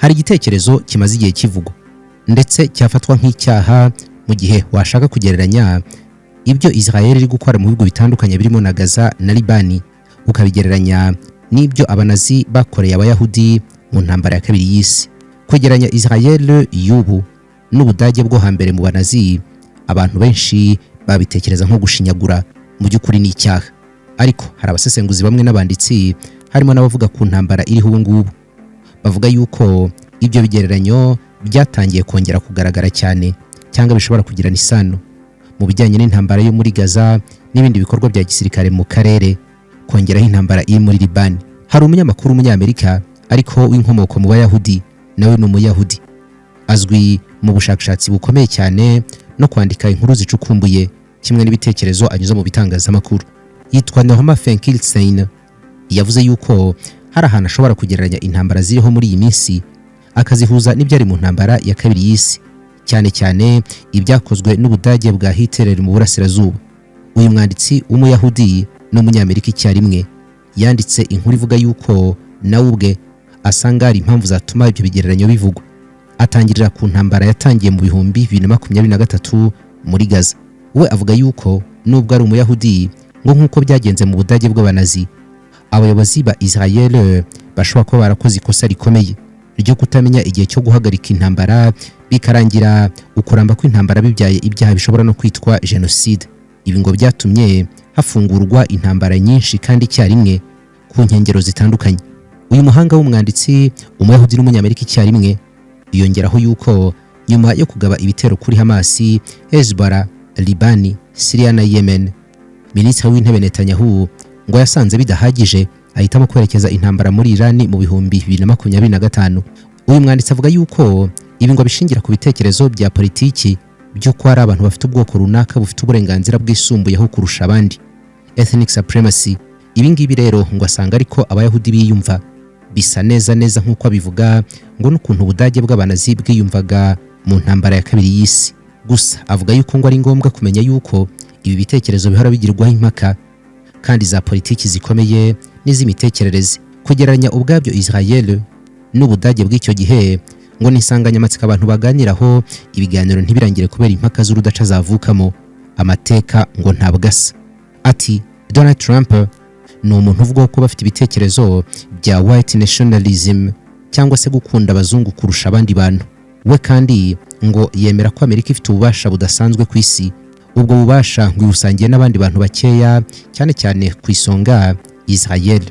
Hari igitekerezo kimaze igihe kivugwa, ndetse cyafatwa nk'icyaha mu gihe washaka kugereranya ibyo Israel iri gukora mu bihugu bitandukanye birimo na Gaza na Libani, ukabigereranya n'ibyo Abanazi bakoreye Abayahudi mu ntambara ya kabiri y'isi. Kwegeranya Israel y'ubu n'Ubudage bwo hambere mu Banazi, abantu benshi babitekereza nko gushinyagura. Mu by'ukuri ni icyaha. Ariko hari abasesenguzi bamwe n'abanditsi, harimo n'abavuga ku ntambara iriho ubu ngubu, bavuga yuko ibyo bigereranyo byatangiye kongera kugaragara cyane cyangwa bishobora kugirana isano mu bijyanye n'intambara yo muri Gaza n'ibindi bikorwa bya gisirikare mu karere, kongeraho intambara iri muri Libani. Hari umunyamakuru w'Umunyamerika ariko w'inkomoko mu Bayahudi, nawe ni Umuyahudi, azwi mu bushakashatsi bukomeye cyane no kwandika inkuru zicukumbuye kimwe n'ibitekerezo anyuza mu bitangazamakuru, yitwa Norman Finkelstein. Yavuze yuko hari ahantu ashobora kugereranya intambara ziriho muri iyi minsi akazihuza n'ibyari mu ntambara ya kabiri y'isi, cyane cyane ibyakozwe n'Ubudage bwa Hitler mu burasirazuba. Uyu mwanditsi w'Umuyahudi n'Umunyamerika icyarimwe yanditse inkuru ivuga yuko nawe ubwe asanga hari impamvu zatuma ibyo bigereranyo bivugwa. Atangirira ku ntambara yatangiye mu 2023 muri Gaza. We avuga yuko nubwo ari Umuyahudi, ngo nk'uko byagenze mu Budage bw'Abanazi, abayobozi ba Israel bashobora kuba barakoze ikosa rikomeye ryo kutamenya igihe cyo guhagarika intambara, bikarangira ukuramba kw'intambara bibyaye ibyaha bishobora no kwitwa jenoside. Ibi ngo byatumye hafungurwa intambara nyinshi kandi icyarimwe ku nkengero zitandukanye. Uyu muhanga w'umwanditsi, Umuyahudi n'Umunyamerika icyarimwe, yongeraho yuko nyuma yo kugaba ibitero kuri Hamasi, Hezbollah, Libani, Syria na Yemen, Minisitiri w'Intebe Netanyahu ngo yasanze bidahagije, ahitamo kwerekeza intambara muri Irani mu 2025. Uyu mwanditsi avuga yuko ibi ngo bishingira ku bitekerezo bya politiki by'uko hari abantu bafite ubwoko runaka bufite uburenganzira bwisumbuyeho kurusha abandi, ethnic supremacy. Ibi ngibi rero ngo asanga ariko Abayahudi biyumva, bisa neza neza nk'uko abivuga ngo n'ukuntu Ubudage bw'Abanazi bwiyumvaga mu ntambara ya kabiri y'isi. Gusa avuga yuko ngo ari ngombwa kumenya yuko ibi bitekerezo bihora bigirwaho impaka kandi za politiki zikomeye n'iz'imitekerereze. Kugereranya ubwabyo Israel n'Ubudage bw'icyo gihe ngo ni insanganyamatsiko abantu baganiraho, ibiganiro ntibirangire kubera impaka z'urudaca zavukamo. Amateka ngo ntabwo asa. Ati: "Donald Trump ni umuntu uvuga ko bafite ibitekerezo bya white nationalism, cyangwa se gukunda abazungu kurusha abandi bantu. We kandi ngo yemera ko Amerika ifite ububasha budasanzwe ku isi. Ubwo bubasha ngo ibusangiye n'abandi bantu bakeya, cyane cyane ku isonga Israel.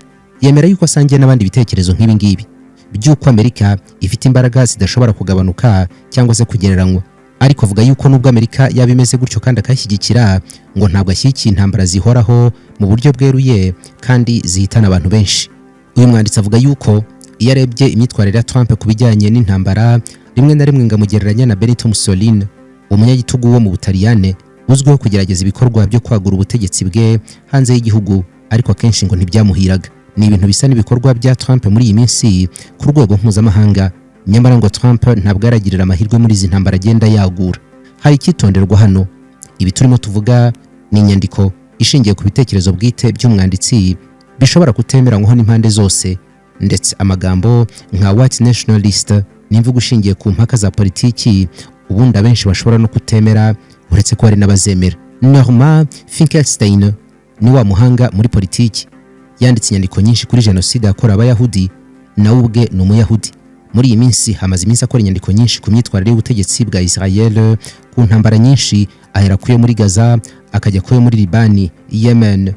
Yemera yuko asangiye n'abandi ibitekerezo nk'ibi ngibi by'uko Amerika ifite imbaraga zidashobora kugabanuka cyangwa se kugereranywa. Ariko avuga yuko nubwo Amerika yaba imeze gutyo kandi akayishyigikira, ngo ntabwo ashyigikiye intambara zihoraho mu buryo bweruye kandi zihitana abantu benshi." Uyu mwanditsi avuga yuko iyo arebye imyitwarire ya Trump ku bijyanye n'intambara, rimwe na rimwe ngo amugereranya na Benito Mussolini, umunyagitugu wo mu Butaliyane uzwiho kugerageza ibikorwa byo kwagura ubutegetsi bwe hanze y'igihugu, ariko akenshi ngo ntibyamuhiraga. Ni ibintu bisa n'ibikorwa bya Trump muri iyi minsi ku rwego mpuzamahanga. Nyamara ngo Trump ntabwo aragirira amahirwe muri izi ntambara agenda yagura. Hari icyitonderwa hano: ibi turimo tuvuga ni inyandiko ishingiye ku bitekerezo bwite by'umwanditsi, bishobora kutemeranywaho n'impande zose, ndetse amagambo nka white nationalist ni imvugo ishingiye ku mpaka za politiki ubundi abenshi bashobora no kutemera, uretse ko hari n'abazemera. Norman Finkelstein ni wa muhanga muri politiki, yanditse inyandiko nyinshi kuri jenoside yakorewe Abayahudi, nawe ubwe ni Umuyahudi. Muri iyi minsi hamaze iminsi akora inyandiko nyinshi ku myitwarire y'ubutegetsi bwa Israel ku ntambara nyinshi, ahera kuyo muri Gaza, akajya kuyo muri Libani, Yemen,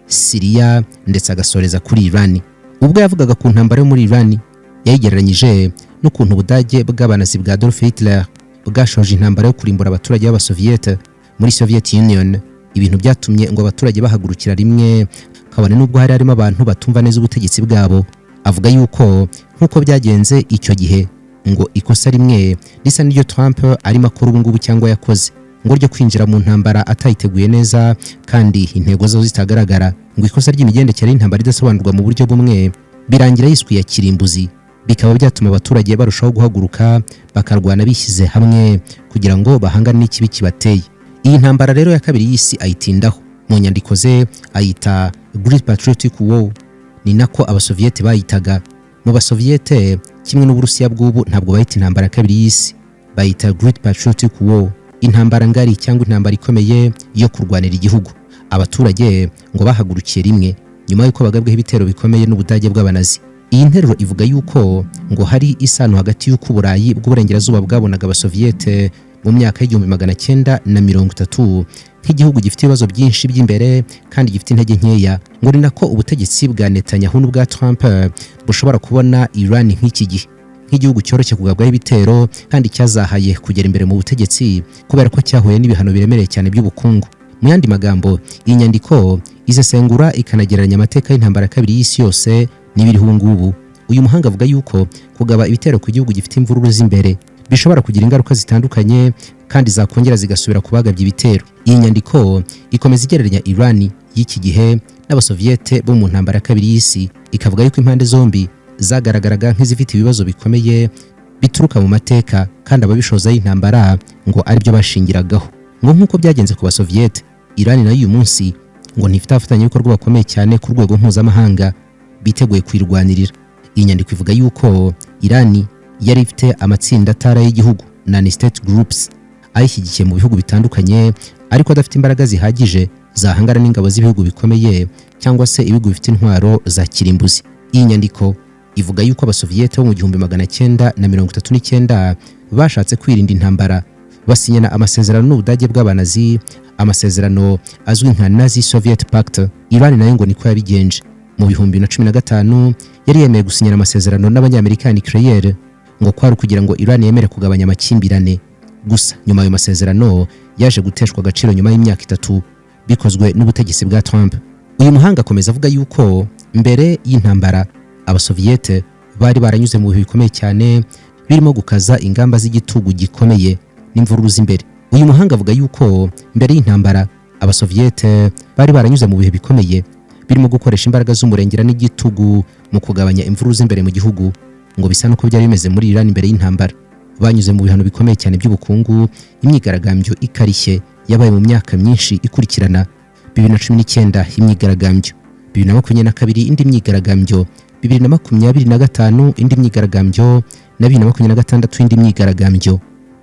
Syria, ndetse agasoreza kuri Iran. Ubwo yavugaga ku ntambara yo muri Iran, yayigereranyije n'ukuntu Ubudage bw'Abanazi bwa Adolf Hitler bwashoje intambara yo kurimbura abaturage b'Abasoviyete muri Soviet Union, ibintu byatumye ngo abaturage bahagurukira rimwe, kabone n'ubwo hari harimo abantu batumva neza ubutegetsi bwabo. Avuga yuko nk'uko byagenze icyo gihe, ngo ikosa rimwe risa n'iryo Trump arimo akora ubu ngubu cyangwa yakoze, ngo ryo kwinjira mu ntambara atayiteguye neza kandi intego zo zitagaragara, ngo ikosa ry'imigendekere y'intambara idasobanurwa mu buryo bumwe, birangira yiswe iya kirimbuzi, bikaba byatuma abaturage barushaho guhaguruka bakarwana bishyize hamwe kugira ngo bahangane n'ikibi kibateye. Iyi ntambara rero ya kabiri y'isi ayitindaho mu nyandiko ze, ayita Great Patriotic War, ni nako Abasoviyete bayitaga. Mu Basoviyete kimwe n'Uburusiya bw'ubu, ntabwo bayita Intambara ya Kabiri y'Isi, bayita Great Patriotic War, intambara ngari cyangwa intambara ikomeye yo kurwanira igihugu. Abaturage ngo bahagurukiye rimwe nyuma y'uko bagabweho ibitero bikomeye n'Ubudage bw'Abanazi. Iyi nteruro ivuga yuko ngo hari isano hagati y'uko Uburayi bw'Uburengerazuba bwabonaga Abasoviyete mu myaka y'1930 nk'igihugu gifite ibibazo byinshi by'imbere kandi gifite intege nkeya, ngo ni nako ubutegetsi bwa Netanyahu n'ubwa Trump bushobora kubona Iran nk'iki gihe, nk'igihugu cyoroshye kugabwaho ibitero kandi cyazahaye kugera imbere mu butegetsi kubera ko cyahuye n'ibihano biremereye cyane by'ubukungu. Mu yandi magambo, iyi nyandiko isesengura ikanagereranya amateka y'Intambara ya Kabiri y'Isi Yose n'ibiriho ubu ngubu. Uyu muhanga avuga yuko kugaba ibitero ku gihugu gifite imvururu z'imbere bishobora kugira ingaruka zitandukanye kandi zakongera zigasubira ku bagabye ibitero. Iyi nyandiko ikomeza igereranya Iran y'iki gihe n'Abasoviyete bo mu Ntambara ya Kabiri y'Isi, ikavuga yuko impande zombi zagaragaraga nk'izifite ibibazo bikomeye bituruka mu mateka, kandi ababishoza y'intambara ngo aribyo bashingiragaho. Ngo nk'uko byagenze ku Basoviyete, Iran nayo uyu munsi ngo ntifite abafatanyabikorwa bakomeye cyane ku rwego mpuzamahanga biteguye kuyirwanirira. Iyi nyandiko ivuga yuko Iran yari ifite amatsinda atari ay'igihugu, non state groups, ayishyigikiye mu bihugu bitandukanye, ariko adafite imbaraga zihagije zahangana n'ingabo z'ibihugu bikomeye cyangwa se ibihugu bifite intwaro za kirimbuzi. Iyi nyandiko ivuga yuko Abasoviyete bo mu 1939 bashatse kwirinda intambara, basinyana amasezerano n'Ubudage bw'Abanazi, amasezerano azwi nka Nazi Soviet Pact. Iran nayo ngo niko yabigenje. Mu 2015 yari yemeye gusinyana amasezerano n'Abanyamerika ya nucléaire, ngo kwari kugira ngo Iran yemere kugabanya amakimbirane. Gusa nyuma ayo masezerano yaje guteshwa agaciro nyuma y'imyaka 3, bikozwe n'ubutegetsi bwa Trump. Uyu muhanga akomeza avuga yuko mbere y'intambara Abasoviyete bari baranyuze mu bihe bikomeye cyane, birimo gukaza ingamba z'igitugu gikomeye n'imvururu z'imbere. Uyu muhanga avuga yuko mbere y'intambara Abasoviyete bari baranyuze mu bihe bikomeye, birimo gukoresha imbaraga z'umurengera n'igitugu mu kugabanya imvururu z'imbere mu gihugu. Ngo bisa n'uko byari bimeze muri Iran imbere y'intambara. Banyuze mu bihano bikomeye cyane by'ubukungu, imyigaragambyo ikarishye yabaye mu myaka myinshi ikurikirana: 2019 imyigaragambyo, 2022 indi myigaragambyo, 2025 indi myigaragambyo, na 2026 indi myigaragambyo.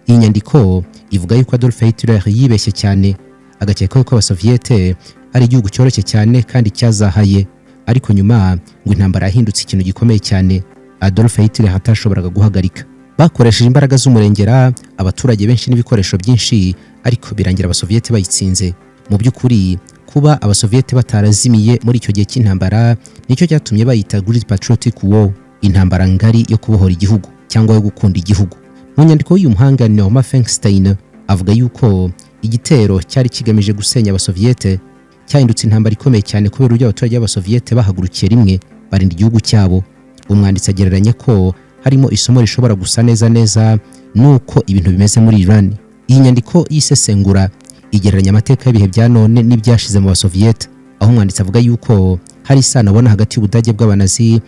Iyi nyandiko ivuga yuko Adolf Hitler yibeshye cyane agakeka yuko Abasoviyete ari igihugu cyoroshye cyane kandi cyazahaye, ariko nyuma ngo intambara yahindutse ikintu gikomeye cyane Adolf Hitler atashoboraga guhagarika. Bakoresheje imbaraga z'umurengera, abaturage benshi n'ibikoresho byinshi, ariko birangira Abasoviyete bayitsinze. Mu by'ukuri, kuba Abasoviyete batarazimiye muri icyo gihe cy'intambara nicyo cyatumye bayita Great Patriotic War, intambara ngari yo kubohora igihugu cyangwa yo gukunda igihugu. Mu nyandiko y'uyu muhanga Norman Finkelstein, avuga yuko igitero cyari kigamije gusenya Abasoviyete cyahindutse intambara ikomeye cyane kubera uburyo abaturage b'Abasoviyete bahagurukiye rimwe barinda igihugu cyabo. Umwanditsi agereranya ko harimo isomo rishobora gusa neza neza nuko ibintu bimeze muri Iran. Iyi nyandiko y'isesengura igereranya amateka y'ibihe bya none n'ibyashize mu Basoviyete, aho umwanditsi avuga yuko hari isano abona hagati y'Ubudage bw'Abanazi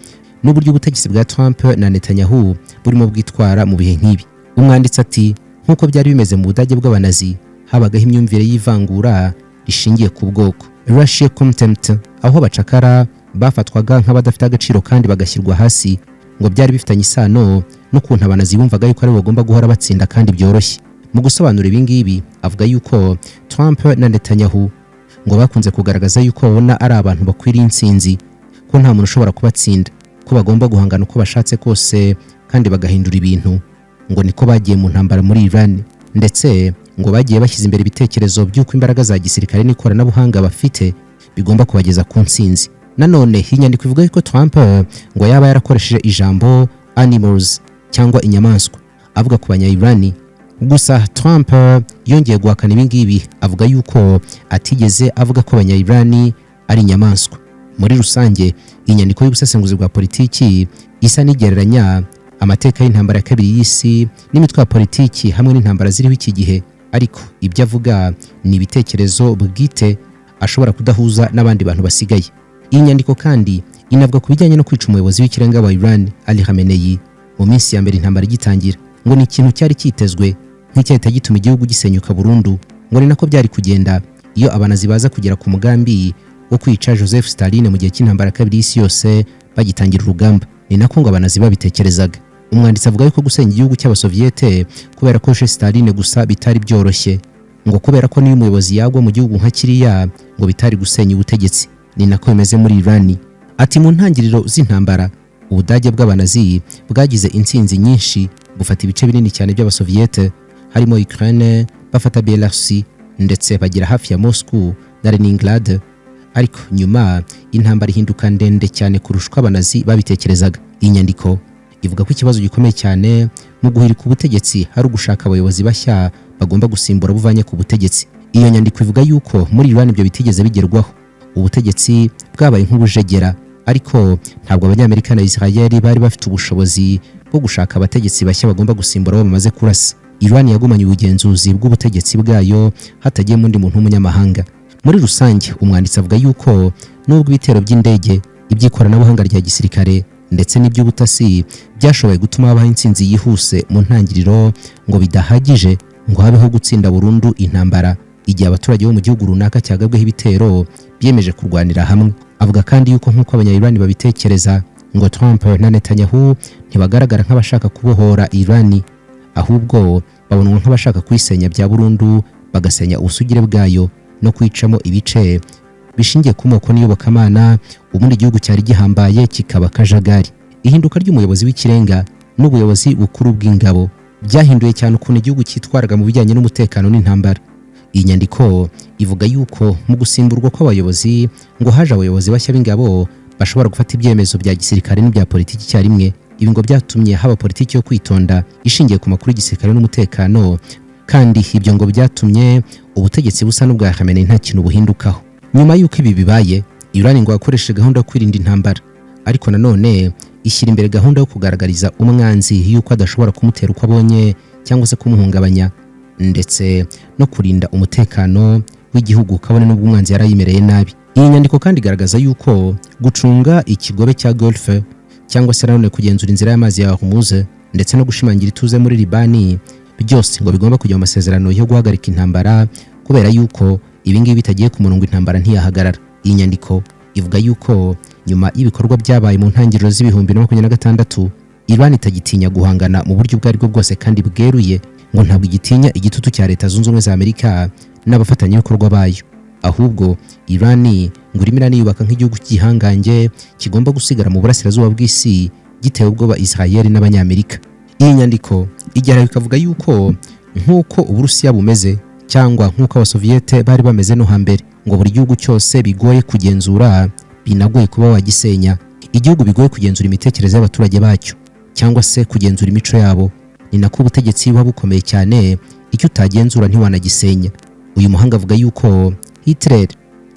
n'uburyo ubutegetsi bwa Trump na Netanyahu burimo bwitwara mu bihe nk'ibi. Umwanditsi ati: "Nk'uko byari bimeze mu Budage bw'Abanazi, habagaho imyumvire y'ivangura rishingiye ku bwoko, racial contempt, aho abacakara bafatwaga nk'abadafite agaciro kandi bagashyirwa hasi. Ngo byari bifitanye isano n'ukuntu Abanazi bumvaga yuko aribo bagomba guhora batsinda kandi byoroshye." Mu gusobanura ibi ngibi, avuga yuko Trump na Netanyahu ngo bakunze kugaragaza yuko babona ari abantu bakwiriye intsinzi, ko nta muntu ushobora kubatsinda, ko bagomba guhangana uko bashatse kose kandi bagahindura ibintu. Ngo niko bagiye mu ntambara muri Iran, ndetse ngo bagiye bashyize imbere ibitekerezo by'uko imbaraga za gisirikare n'ikoranabuhanga bafite bigomba kubageza ku ntsinzi. Nanone iyi nyandiko ivuga yuko Trump ngo yaba yarakoresheje ijambo "animals" cyangwa inyamaswa avuga ku banya-Iran. Gusa Trump yongeye guhakana ibi ngibi, avuga yuko atigeze avuga ko abanya-Iran ari inyamaswa. Muri rusange, iyi nyandiko y'ubusesenguzi bwa politiki isa n'igereranya amateka y'Intambara ya Kabiri y'Isi n'imitwe ya politiki hamwe n'intambara ziriho iki gihe, ariko ibyo avuga ni ibitekerezo bwite ashobora kudahuza n'abandi bantu basigaye. Iyi nyandiko kandi inavuga ku bijyanye no kwica umuyobozi w'ikirenga wa Iran, Ali Khamenei, mu minsi ya mbere intambara igitangira. Ngo ni ikintu cyari cyitezwe nk'icyahita gituma igihugu gisenyuka burundu. Ngo ni nako byari kugenda iyo Abanazi baza kugera ku mugambi wo kwica Joseph Stalin mu gihe cy'Intambara ya Kabiri y'Isi Yose bagitangira urugamba. Ni nako ngo Abanazi babitekerezaga. Umwanditsi avuga yuko gusenya igihugu cy'Abasoviyete kubera ko Stalin gusa bitari byoroshye, ngo kubera ko niyo umuyobozi yagwa mu gihugu nka kiriya, ngo bitari gusenya ubutegetsi. Ni nako bimeze muri Iran. Ati: "Mu ntangiriro z'intambara, Ubudage bw'Abanazi bwagize intsinzi nyinshi, bufata ibice binini cyane by'Abasoviyete, harimo Ukraine, bafata Belarus, ndetse bagera hafi ya Moscow na Leningrad. Ariko nyuma intambara ihinduka ndende cyane kurusha uko Abanazi babitekerezaga." Iyi nyandiko ivuga ko ikibazo gikomeye cyane mu guhirika ubutegetsi hari ugushaka abayobozi bashya bagomba gusimbura buvanye ku butegetsi. Iyo nyandiko ivuga yuko muri Iran ibyo bitigeze bigerwaho, ubutegetsi bwabaye nk'ubujegera, ariko ntabwo Abanyamerika na Israel bari bafite ubushobozi bwo gushaka abategetsi bashya bagomba gusimbura abo bamaze kurasa. Iran yagumanye ubugenzuzi bw'ubutegetsi bwayo hatagiyemo undi muntu w'umunyamahanga. Muri rusange, umwanditsi avuga yuko nubwo ibitero by'indege, iby'ikoranabuhanga rya gisirikare ndetse n'iby'ubutasi byashoboye gutuma habaho intsinzi yihuse mu ntangiriro, ngo bidahagije ngo habeho gutsinda burundu intambara igihe abaturage bo mu gihugu runaka cyagabweho ibitero biyemeje kurwanira hamwe. Avuga kandi yuko nk'uko Abanya-Iran babitekereza, ngo Trump na Netanyahu ntibagaragara nk'abashaka kubohora Iran, ahubwo babonwa nk'abashaka kuyisenya bya burundu, bagasenya ubusugire bwayo no kwicamo ibice bishingiye ku moko n'iyobokamana, ubundi igihugu cyari gihambaye kikaba akajagari. Ihinduka ry'umuyobozi w'ikirenga n'ubuyobozi bukuru bw'ingabo byahinduye cyane ukuntu igihugu cyitwaraga mu bijyanye n'umutekano n'intambara. Iyi nyandiko ivuga yuko mu gusimburwa kw'abayobozi, ngo haje abayobozi bashya b'ingabo bashobora gufata ibyemezo bya gisirikare n'ibya politiki icyarimwe. Ibi ngo byatumye haba politiki yo kwitonda ishingiye ku makuru y'igisirikare n'umutekano, kandi ibyo ngo byatumye ubutegetsi busa n'ubwa Khamenei nta kintu buhindukaho. Nyuma y'uko ibi bibaye, Iran ngo yakoresheje gahunda yo kwirinda intambara, ariko nanone ishyira imbere gahunda yo kugaragariza umwanzi yuko adashobora kumutera uko abonye cyangwa se kumuhungabanya, ndetse no kurinda umutekano w'igihugu kabone n'ubwo umwanzi yarayimereye nabi. Iyi nyandiko kandi igaragaza yuko gucunga ikigobe cya Gulf, cyangwa se nanone kugenzura inzira y'amazi ya Hormuz, ndetse no gushimangira ituze muri Libani, byose ngo bigomba kujya mu masezerano yo guhagarika intambara, kubera yuko ibi ngibi bitagiye ku murongo intambara ntiyahagarara. Iyi nyandiko ivuga yuko nyuma y'ibikorwa byabaye mu ntangiriro z'ibihumbi na 26, Iran itagitinya guhangana mu buryo ubwo aribwo bwose kandi bweruye. Ngo ntabwo igitinya igitutu cya Leta Zunze Ubumwe za Amerika n'abafatanyabikorwa bayo, ahubwo Iran ngo irimo iraniyubaka nk'igihugu cy'igihangange kigomba gusigara mu burasirazuba bw'isi, gitewe ubwoba Israel n'Abanyamerika. Iyi nyandiko igera ikavuga yuko nk'uko Uburusiya bumeze, cyangwa nk'uko Abasoviyete bari bameze no hambere, ngo buri gihugu cyose bigoye kugenzura, binagoye kuba wagisenya. Igihugu bigoye kugenzura imitekerereze y'abaturage bacyo cyangwa se kugenzura imico yabo, ni nako ubutegetsi buba bukomeye cyane. Icyo utagenzura ntiwanagisenya. Uyu muhanga avuga yuko Hitler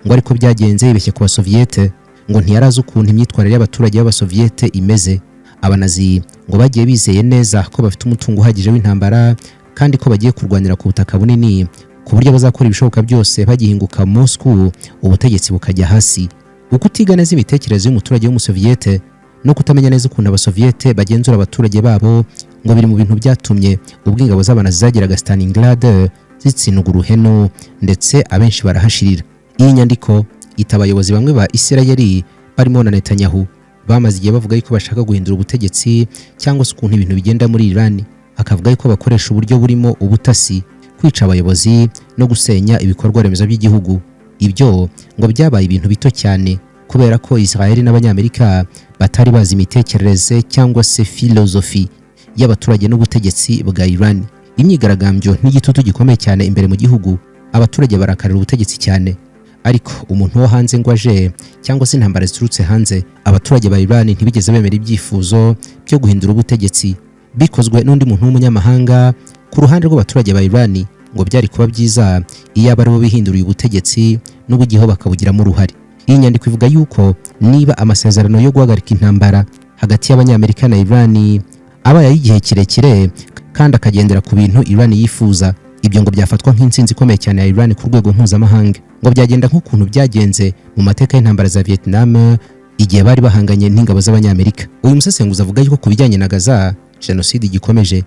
ngo ariko byagenze yibeshye ku Basoviyete, ngo ntiyari azi ukuntu imyitwarire y'abaturage b'Abasoviyete imeze. Abanazi ngo bagiye bizeye neza ko bafite umutungo uhagije w'intambara, kandi ko bagiye kurwanira ku butaka bunini, ku buryo bazakora ibishoboka byose bagihinguka Moscow, ubutegetsi bukajya hasi. Uko utiga neza imitekerereze y'umuturage w'Umusoviyete no kutamenya neza ukuntu Abasoviyete bagenzura abaturage babo, ngo biri mu bintu byatumye ubwo ingabo z'Abanazi zageraga Stalingrad zitsindwa uruhenu, ndetse abenshi barahashirira. Iyi nyandiko ita abayobozi bamwe ba Isirayeli barimo na Netanyahu bamaze igihe bavuga yuko bashaka guhindura ubutegetsi cyangwa se ukuntu ibintu bigenda muri Iran, akavuga yuko bakoresha uburyo burimo ubutasi, kwica abayobozi no gusenya ibikorwa remezo by'igihugu. Ibyo ngo byabaye ibintu bito cyane kubera ko Israel n'Abanyamerika batari bazi imitekerereze cyangwa se filozofi y'abaturage n'ubutegetsi bwa Iran. Imyigaragambyo n'igitutu gikomeye cyane imbere mu gihugu, abaturage barakarira ubutegetsi cyane, ariko umuntu wo hanze ngo aje cyangwa se intambara ziturutse hanze, abaturage ba Iran ntibigeze bemera ibyifuzo byo guhindura ubutegetsi bikozwe n'undi muntu w'umunyamahanga. Ku ruhande rw'abaturage ba Iran, ngo byari kuba byiza iyo aba aribo bihinduriye ubutegetsi n'ubugiho bakabugiramo uruhare. Iyi nyandiko ivuga yuko niba amasezerano yo guhagarika intambara hagati y'Abanyamerika na Iran abaye ay'igihe kirekire kandi akagendera ku bintu Iran yifuza, ibyo ngo byafatwa nk'intsinzi ikomeye cyane ya Iran ku rwego mpuzamahanga. Ngo byagenda nk'ukuntu byagenze mu mateka y'intambara za Vietnam igihe bari bahanganye n'ingabo z'Abanyamerika. Uyu musesenguzi avuga yuko ku bijyanye na Gaza, jenoside igikomeje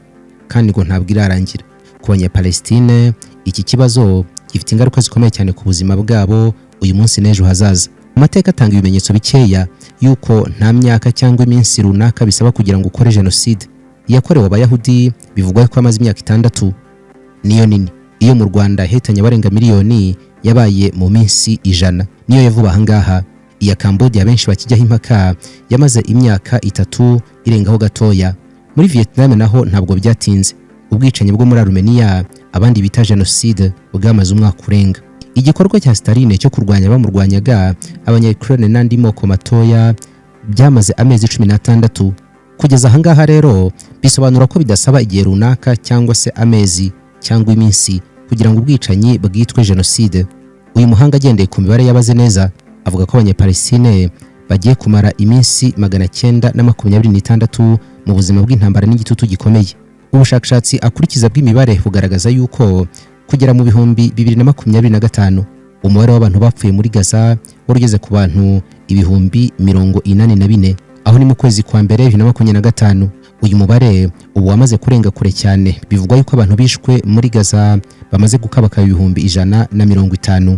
kandi ngo ntabwo irarangira. Ku Banyapalestine, iki kibazo gifite ingaruka zikomeye cyane ku buzima bwabo uyu munsi n'ejo hazaza. Amateka atanga ibimenyetso bikeya yuko nta myaka cyangwa iminsi runaka bisaba kugira ngo ukore jenoside. Iyakorewe Abayahudi bivugwa ko amaze imyaka 6, niyo nini. Iyo mu Rwanda yahitanye abarenga miliyoni yabaye mu minsi 100, niyo ya vuba ahangaha. Iya Cambodia benshi bakijyaho impaka yamaze imyaka 3 irengaho gatoya. Muri Vietnam naho ntabwo byatinze. Ubwicanyi bwo muri Armenia, abandi bita jenoside, bwamaze umwaka urenga. Igikorwa cya Staline cyo kurwanya bamurwanyaga, Abanya-Ukraine n'andi moko matoya, byamaze amezi 16. Kugeza ahangaha rero bisobanura ko bidasaba igihe runaka cyangwa se amezi cyangwa iminsi kugira ngo ubwicanyi bwitwe jenoside. Uyu muhanga, agendeye ku mibare yabaze neza, avuga ko Abanyapalestine bagiye kumara iminsi 926 mu buzima bw'intambara n'igitutu gikomeye. Ubushakashatsi akurikiza bw'imibare bugaragaza yuko kugera mu 2025 umubare w'abantu bapfuye muri Gaza wari ugeze ku bantu 84,000. Aho ni mu kwezi kwa mbere 2025. Uyu mubare ubu wamaze kurenga kure cyane. Bivugwa yuko abantu bishwe muri Gaza bamaze gukabakaba 150,000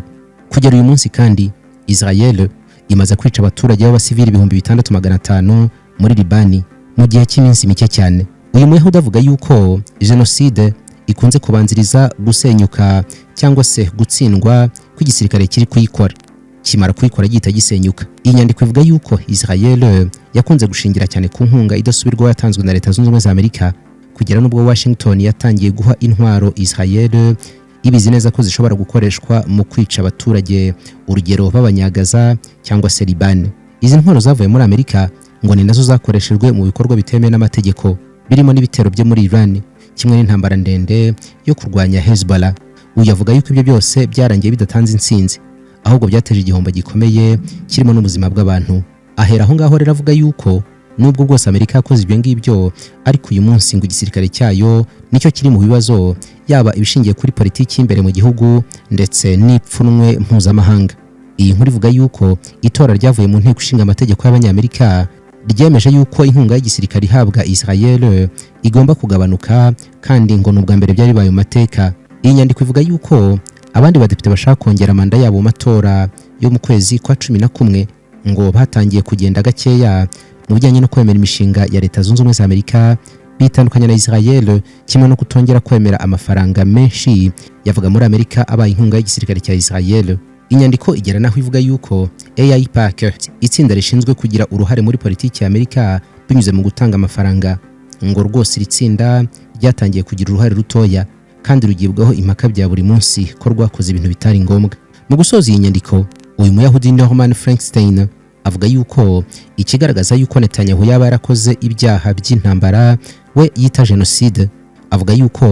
kugera uyu munsi. Kandi Israel imaze kwica abaturage b'abasivili 6500 muri Libani mu gihe cy'iminsi mike cyane. Uyu Muyahudi avuga yuko jenoside ikunze kubanziriza gusenyuka cyangwa se gutsindwa kw'igisirikare kiri kuyikora. Kimara kuyikora gihita gisenyuka. Iyi nyandiko ivuga yuko Israel yakunze gushingira cyane ku nkunga idasubirwaho yatanzwe na Leta Zunze Ubumwe za Amerika, kugera n'ubwo Washington yatangiye guha intwaro Israel ibizi neza ko zishobora gukoreshwa mu kwica abaturage, urugero b'Abanyagaza cyangwa se Liban. Izi ntwaro zavuye muri Amerika ngo ni nazo zakoreshejwe mu bikorwa bitemewe n'amategeko, birimo n'ibitero byo muri Iran kimwe n'intambara ndende yo kurwanya Hezbollah. Uyu avuga yuko ibyo byose byarangiye bidatanze intsinzi, ahubwo byateje igihombo gikomeye kirimo n'ubuzima bw'abantu. Ahera aho ngaho rero avuga yuko nubwo bwose Amerika yakoze ibyo ngibyo, ariko uyu munsi ngo igisirikare cyayo nicyo kiri mu bibazo, yaba ibishingiye kuri politiki y'imbere mu gihugu ndetse n'ipfunwe mpuzamahanga. Iyi nkuru ivuga yuko itora ryavuye mu Nteko Ishinga Amategeko y'Abanyamerika ryemeje yuko inkunga y'igisirikare ihabwa Israel igomba kugabanuka, kandi ngo ni ubwa mbere byari bibaye mu mateka. Iyi nyandiko ivuga yuko abandi badepite bashaka kongera manda yabo mu matora yo mu kwezi kwa 11 ngo batangiye kugenda gakeya mu bijyanye no kwemera imishinga ya Leta Zunze Ubumwe za Amerika bitandukanye na Israel, kimwe no kutongera kwemera amafaranga menshi yavuga muri Amerika abaye inkunga y'igisirikare cya Israel. Inyandiko igera naho ivuga yuko AIPAC, itsinda rishinzwe kugira uruhare muri politiki ya Amerika binyuze mu gutanga amafaranga, ngo rwose iri tsinda ryatangiye kugira uruhare rutoya kandi rugibwaho impaka bya buri munsi ko rwakoze ibintu bitari ngombwa. Mu gusoza iyi nyandiko, uyu Muyahudi Norman Frankenstein avuga yuko ikigaragaza yuko Netanyahu yaba yarakoze ibyaha by'intambara we yita jenoside, avuga yuko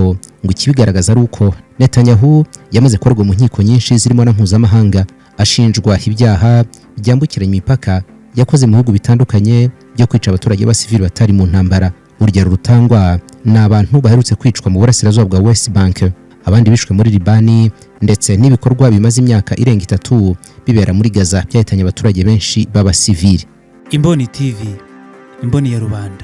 ngo ikibigaragaza ari uko Netanyahu yamaze kuregwa mu nkiko nyinshi zirimo na mpuzamahanga, ashinjwa ibyaha byambukiranya imipaka yakoze mu bihugu bitandukanye byo kwica abaturage b'abasivili batari mu ntambara. Urugero rutangwa ni abantu baherutse kwicwa mu burasirazuba bwa West Bank, abandi bishwe muri Libani, ndetse n'ibikorwa bimaze imyaka irenga 3 bibera muri Gaza byahitanye abaturage benshi b'abasivili. Imboni TV, imboni ya rubanda.